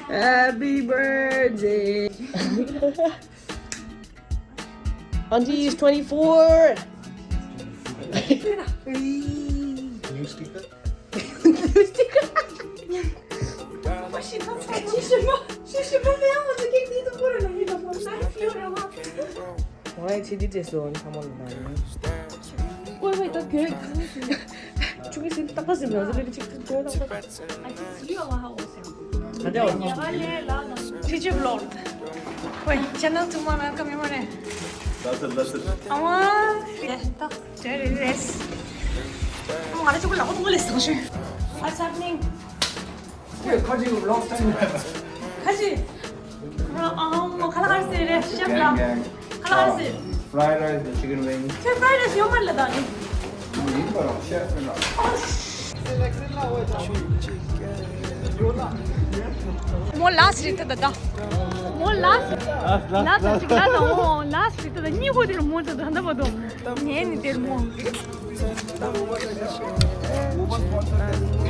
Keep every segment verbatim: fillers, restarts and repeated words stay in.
Happy birthday. Auntie is twenty-four. New sticker? New sticker? 为什么？为什么？为什么没有我这个地图不能那个吗？哪里有人吗？ ང་ཡི་ཆེ་འདི་བཅས་སུ་ཚང་མ་ལ་ན་ཡིན། ཀོས་བས་ད་གྱོད་གང་ཟིན། ཆུ་གི་ཟིན་ཏག་ཏག་ཟིན་ལ་ཟིན་ལ་ཅིག་ཏུ་གྱོད་ཏག་ཏག་ཨ་ཅི་ཟིན་ཡོད་ལ་ཧ་འོ་ཟིན། ད་དེ་བ། ཡ་ལེ་ལ་ན། ཁྱི་ཆུ་བློག་ཨོའི་ཆེ་ནལ་ཐུག་མ་ན་ཀ་མི་མ་རེད། ལ་ཟིན་ལ་ཟིན། ཨ་མ། ཡ་ད་དེ་རེད་རེད། ང་ར་ཆུ་གི་ལ་ཧོ་མོ་ལེ་སང་ཤུ། What's happening? ཁ་ཅིག་ལོག་སྟེ། ཁ་ཅིག་ཨ་མ་ཁ་ལག་ཟེར་རེད་ཤེབ་ལ། ཁ་ལག་ཟེར། Fried rice, the chicken wings. ཁྱོད་fried rice ཡོད་མ་རེད་ད་ནི། ཡིན་པ་རང་ཤེབ་ཡིན་ར། མོ་ལ་སི་རེད་ད་ད། མོ་ལ་སི། ལ་སི་ཅིག་ལ་ད་མོ་ལ་སི་རེད་ད་ད་གཉིས་ཧོ་དེ་རུ་མོ་ད་ད་ད་བ་དོ། ངས་ནི་དེར་མོ།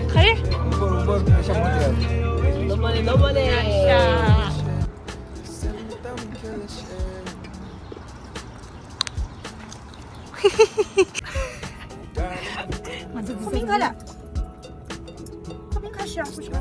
ཁ་རེ། ང་ཚོ་ཁོ་མིང་ག་ལ། ཁོ་མིང་ག་ཤ་ཁུ་ཤ་ལ།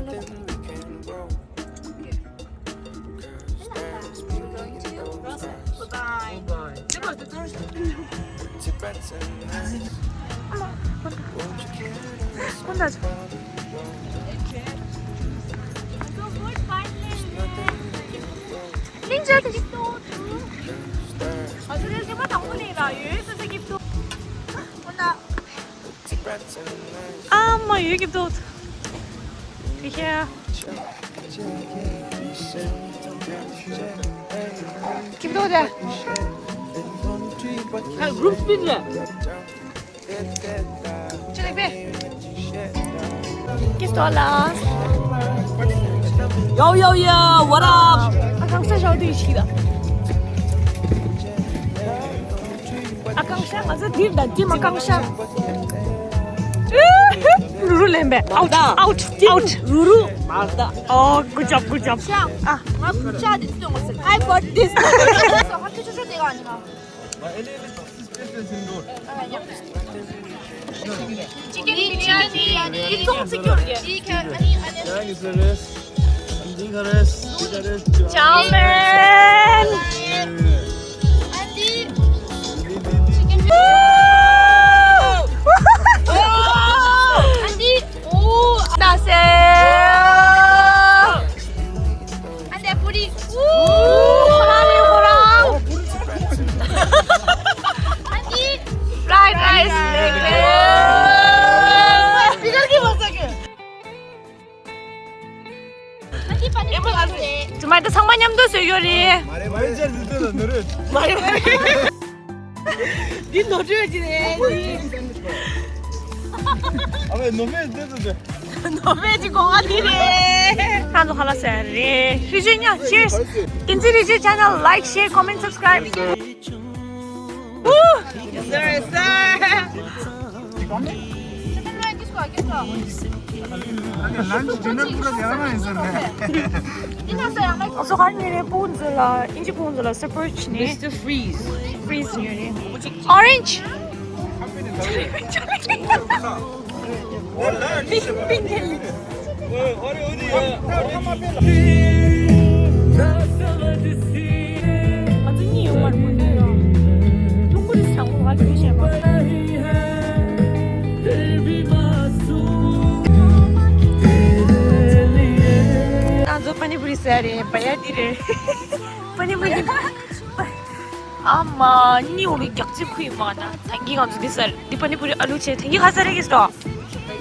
ཨ་མ་ཡོད་ཀྱི་འདུག་དེ་ཤ། ཀིམ་ཏོ་དེ། ཁ་གུ་རུབ་སྤིན་རེད། ཅི་ལེགས་པས། ཀིམ་ཏོ་ལ། Yo, yo, yo, what up? ཨ་ཁང་ས་ཞའོ་དུས་ཤིག་ལ། ཨ་ཁང་ས་ང་ཚོ་འདིར་ད་འདི་མ་ཁང་ས། རུ་རུ་ལེན་པས། Out, out, out. རུ་རུ། Oh, good job, good job. ཤ། ཨ། ང་ཁུར་ཆ་འདི་སྟོན་དགོས་ཟེར། I got this. ཧ་ཅི་ཆུ་ཆུ་དེ་ག་ནི་མ། Chicken biryani. ཡིད་ཚོང་ཚིག་སྐྱོར་གྱི། Thank you, sir. འདི་ག་རེད། འདི་ག་རེད། Chow mein. འདི་འདི་འདི། Chicken biryani. འདི། ཨོ། ན་སེ། ཨ་འདི་པུ་རི། ཨོ། ཁོ་རང་ནི་ཁོ་རང་། ཨ་འདི་fried rice། ཨ་འདི་པ་ནི་པུ་རི། དུ་མ་ད་ཚང་མ་མཉམ་དུ་བཟོས་ཡོད་རེད། མ་རེད་མ་རེད། འདི་ནོར་འཁྲུལ་ཅིག་རེད། ཨ་བས་ནོར་མེད་འདི་ཚོ་འདི། ནོར་མེད་ཅིག་གོ་བ་འདི་རེད། ཁྱེད་ཚོ་ཁ་ལག་ཟ་རེད། ཧྲི་ཅུན་ཉ། Cheers. Tenzin Hrichyut channel like, share, comment, subscribe. Woo! Yes, sir, yes, sir. ལན་ཅི་ཌི་ནར་པུ་ར་ཡང་ན་ཡིན་ཟེར་ནས། ཨོ་སོ་ཁ་ཉེ་རེ་སྤུན་ཚོ་ལ་ཨིན་ཇི་སྤུན་ཚོ་ལ་སར་པྲ་ཡིཛ་ནི། Mister Freeze. Freeze ཉེ་རེ། Orange. ང་ཚོ་གཉིས་ཡོང་བར་མ་འདུག་ཡང་། ཀྲུང་གོ་རི་ས་འོང་བ་ལུས་བྱས་པ། ང་ཚོ་པ་ནི་པུ་རི་ཟ་རེད། བ་ཡ་འདི་རེད། པ་ནི་པུ་རི། ཨ་མ་གཉིས་འོང་ལུས་རྒྱག་རྩིབ་ཁུ་ཡིན་མ་ན། ད་གིན་ང་ཚོ་འདི་ཟ་རེད། འདི་པ་ནི་པུ་རི་ཨ་ལུ་བྱས། ད་གིན་ཁ་ཟ་རེད་གིས་སོ། ད་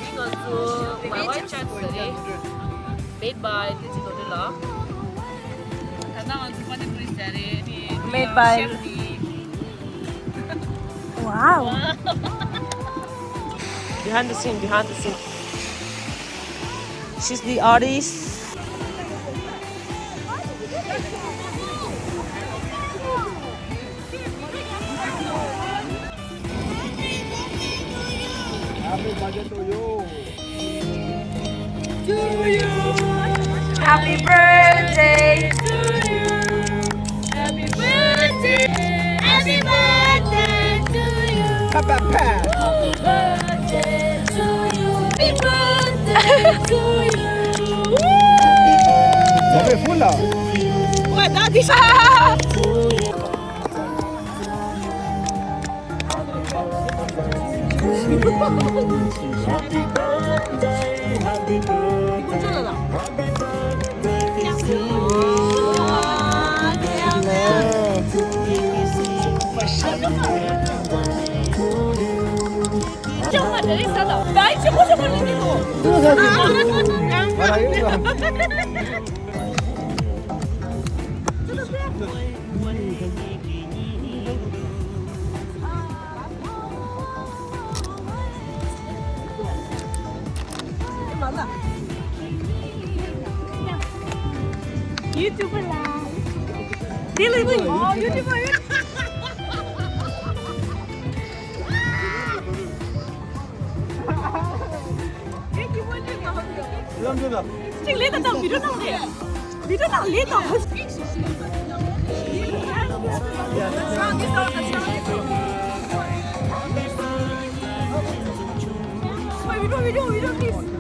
གིན་ང་ཚོ་ཝའི་ཝའི་ཆ་ཟ་རེད། Made by Tenzin Hotel ལ། ད་ལྟ་ང་ཚོ་པ་ནི་པུ་རི་ཟ་རེད། Made by chef ནི། Wow. Behind the scene, behind the scene. She's the artist. Happy birthday to you. Happy birthday to you. Happy birthday. Happy birthday to you. Pa, pa, pa. Happy birthday to you. Happy birthday to you. Happy birthday to you. Wait, that is YouTuber ལ། དེ་ལ་ཡིན། ཨོ། YouTuber། ལམ་འགྲོ་ད། ཅིག་ལས་ད་དང་བི་ཌིའོ་ནང་ལས། བི་ཌིའོ་ནང་ལས་དང་། བི་ཌིའོ་བི་ཌིའོ་བི་ཌིའོ་please།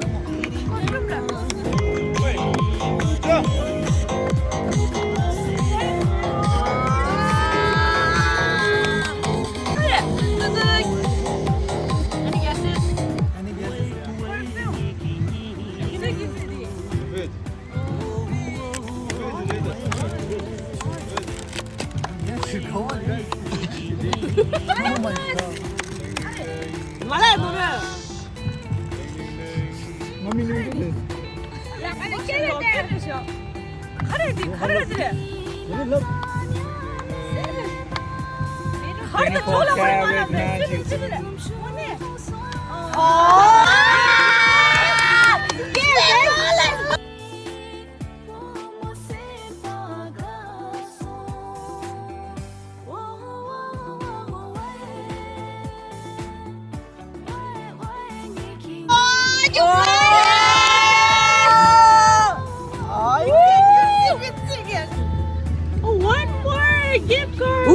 Oh, one more gift card.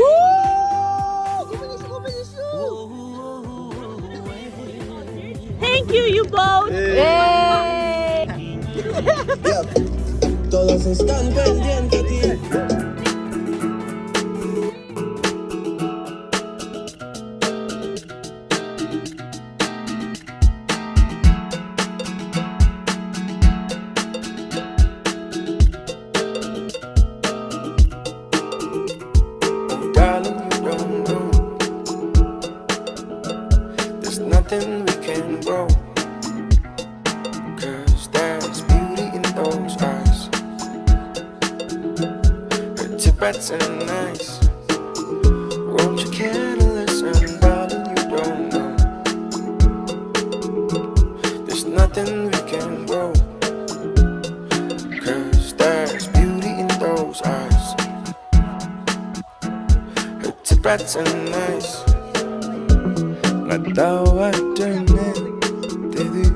Thank you, you both. Yay. Todos están pendientes de ti. Oh, darling, you don't know. There's nothing we can grow. 'Cause there's beauty in those eyes. Her Tibetan eyes. Won't you care to listen, darling? You don't know. There's nothing we can grow. 'Cause there's beauty in those eyes. Her Tibetan eyes. ང་ཟླ་བ་སྒྲོན་ནས་བསྡད་དུས།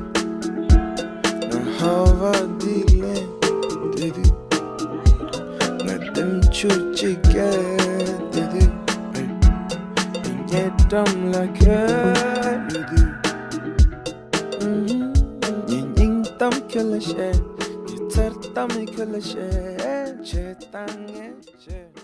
ང་ཧ་བ་འདི་ལས་བསྡད་དུས། ང་ལྟེམ་ཆུ་གཅིག་ག་བསྡད་དུས། ངའི་འགྲམ་ལ་ཁྱོད་ཡོད་དུས། ངའི་སྙིང་གཏམ་ཁྱོད་ལ་བཤད། ངའི་འཚར་གཏམ་ཁྱོད་ལ་བཤད། བྱེད་དང་ངས་བྱེད།